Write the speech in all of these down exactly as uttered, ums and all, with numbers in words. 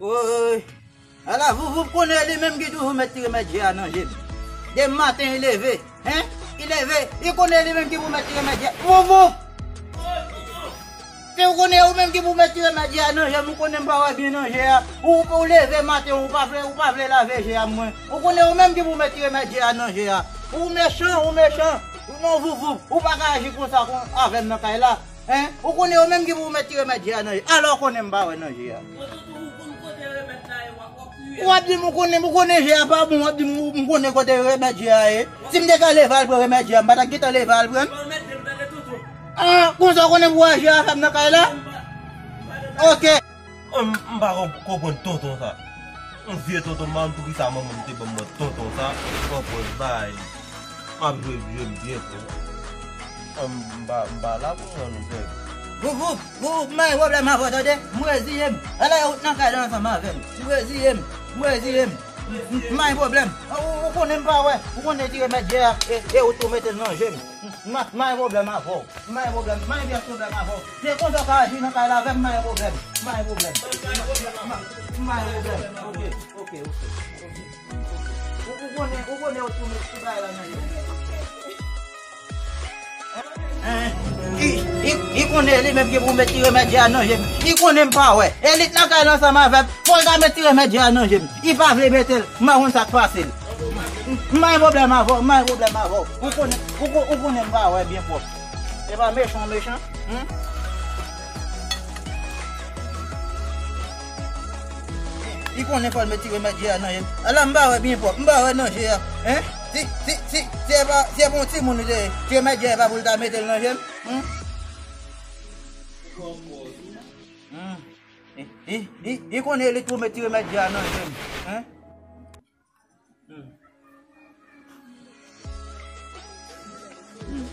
Woy. Ala, Vouvouv konnen li menm ki toujou met ti remèd je a nan je m. Demen maten, li leve. Hein? Li leve. Li konnen li menm ki pou met ti remèd je a. Vouvouv! Se ou konnen ou menm ki pou met ti remèd je a nan je m, ou konnen m pa wè byen nan je a. Ou, ou leve maten, ou pa vle, ou pa vle lave je a mwen. Ou konnen ou menm ki pou met ti remèd je a nan je a. Ou mechan, ou mechan. Non, Vouvouv, ou pa ka aji konsa kon, avè m nan kay la. Hein? Ou konnen ou menm ki pou met ti remèd je a nan je. Alò ou konnen m pa wè nan je a. W ap di m ou konnen, ou konnen je a pa bon, w ap di m ou, m konnen kote remèd je a ye. Si m te ka leve al pran remèd je a, m pa t ap gentan leve al pran l. Ah, konsa w konnen pou wè je a fè m nan kay la? Ok. M, m pa konp-, konprann tonton sa. Yon vye tonton, m pa konn poukisa manman m te ban m mòd tonton sa. M konprann bay. M ap jwe, jwe m byen fò. M, m pa, m pa la pou m rann ou sèvis. Vouvouv, Vouvouv, m pa gen pwoblèm avè w, tande? M reziye m. Ala, ou t nan kay la ansanm avè m. M reziye m. M reziye m. M pa gen pwoblèm. Ou, ou konnen m pa wè. Ou konnen ti remèd je a, e, e ou tou mete l nan je m. M pa, m pa gen pwoblèm avè w. M pa gen pwoblèm. M pa gen pyès pwoblèm avè w. Se konsa w ka aji nan kay la avè m, m pa gen pwoblèm. M pa gen pwoblèm. M pa, m pa gen pwoblèm. Ok, ok, ok. Ou, ou konnen, ou konnen ou tou met tout bagay la nan je m. Hein? Li, li, li konnen li menm ki pou met ti remèd je a nan je m. Li konnen m pa wè. E li t nan kay la ansanm avè m. Fò l ka met ti remèd je a nan je m. Li pa vle mete l. M pa konn sa k pase l. M pa gen pwoblèm avè w, m pa gen pwoblèm avè w. Ou konnen, ou ko-, ou konnen m pa wè byen pwòp. E pa mechan, mechan. Hmm? Li konnen fò l met ti remèd je a nan je m. Ala m pa wè byen pwòp, m pa wè nan je a. Hein? Si, si, si, si e pa, si e pa yon timoun li te ye, ti remèd je a e pa pou l ta mete l nan je m? Hmm? Hmm. Li, li, li, li konnen li tou met ti remèd je a nan je m. Hein? Hmm. Hmm.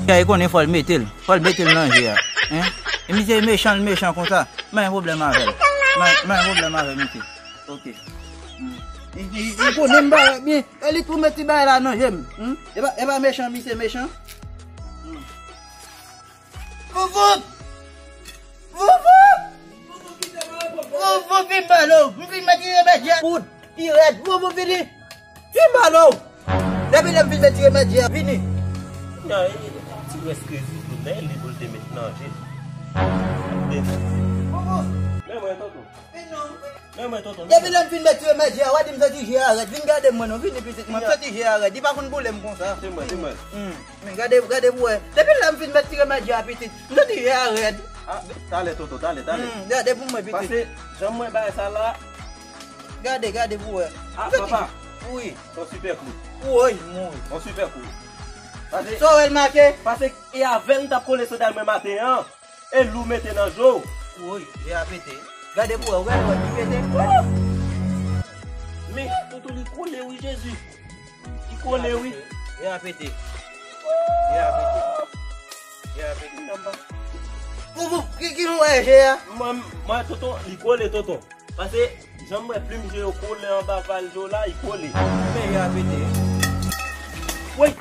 Misye konnen fò l mete l. Fò l mete l nan je a. Hein? E misye mechan, l mechan konsa. M pa gen pwoblèm avè l. M pa, m pa gen pwoblèm avè misye. Ok. Hmm. Li, li, li konnen m pa wè byen. E li tou met ti bagay la nan je m. Hmm? E pa, e pa mechan, misye mechan. Hmm. Vouvouv! Vouvouv! Vouvouv, vin ba nou! M vin met ti remèd je a. Kout, pi rèd. Vouvouv, vini! Vin ba nou! Depi lè m vin met ti remèd je a, vini! Nan, e, ti rès kredi tou, nan, li pou l te met nan je. Vouvouv! Men mwen, tonton. Vin non! Men mwen, tonton. Depi lè m fin met ti remèd je a, w a di m santi je a rèd. Vin gade m mwen non, vini pitit mwen. M santi je a rèd. Li pa konn boule m konsa. Se mwen, se mwen. Hmm. Men gade, gade pou wè. Depi lè m fin met ti remèd je a, pitit, m santi je a rèd. Ah, talè, tonton, talè, talè. Hmm, gade pou mwen, pitit. Pase, jan mwen bay sa la. Gade, gade pou wè. Ah, papa. Wi. Son sipè kou. Woy, mouri. Son sipè kou. Pase. Sa w wè l make? Pase, e avè l m t ap kole sandal mwen maten an. E lou mete nan je w. Woy, je a pete. Gade pou wè, ou gade wè, li pete. Men, tonton, li kole wi, Jezi. Li kole wi. Je a pete. Je a pete. Je a pete. Pou, pou, ki, ki nou wè je a? Mwen, mwen, tonton, li kole, tonton. Pase, jan m wè plim je yo kole anba val je w la, li kole. Men je a pete. Woy,